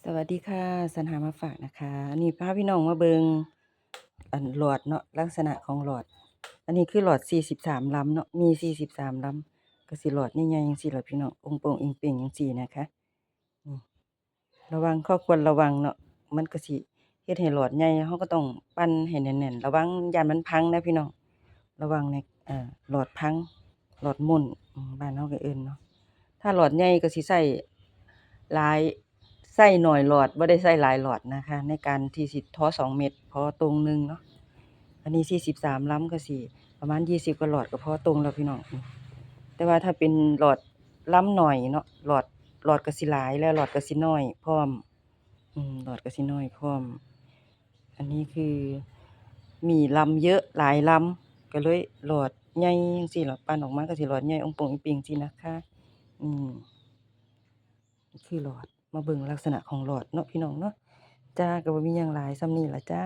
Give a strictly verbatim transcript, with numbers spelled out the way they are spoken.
สวัสดีค่ะ สรรหามาฝากนะคะ อันนี้พาพี่น้องมาเบิ่ง อันหลอดเนาะ ลักษณะของหลอด อันนี้คือหลอดสี่สิบสามลำเนาะ มีสี่สิบสามลำ ก็สิหลอดใหญ่ๆจั่งซี้ล่ะพี่น้อง องค์โป่งอิงเป่งจั่งซี้นะคะ อืม ระวัง ข้อควรระวังเนาะ มันก็สิเฮ็ดให้หลอดใหญ่ เราก็ต้องปั่นให้แน่นๆ ระวังย้านมันพังนะพี่น้อง ระวังใน เอ่อ หลอดพัง หลอดมุ่น อืม บ้านเราก็เอิ้นเนาะ ถ้าหลอดใหญ่ก็สิใช้หลาย ใช้น้อยหลอด บ่ได้ใช้หลายหลอดนะคะ ในการที่สิทอสองเม็ด พอตรงหนึ่งเนาะ อันนี้สี่สิบสามลำก็สิประมาณยี่สิบกว่าหลอดก็พอตรงแล้วพี่น้อง แต่ว่าถ้าเป็นหลอดลำน้อยเนาะ หลอด หลอดก็สิหลาย แล้วหลอดก็สิน้อยพร้อม อืม หลอดก็สิน้อยพร้อม อันนี้คือมีลำเยอะ หลายลำ ก็เลยหลอดใหญ่จั่งซี้ล่ะ ปั่นออกมาก็สิหลอดใหญ่องค์โป่งอิงเป่งจั่งซี้นะคะ อืม คือหลอด มาเบิ่งลักษณะของหลอดเนาะพี่น้องเนาะ จ้า ก็บ่มีหยังหลาย ส่ำนี้ล่ะจ้า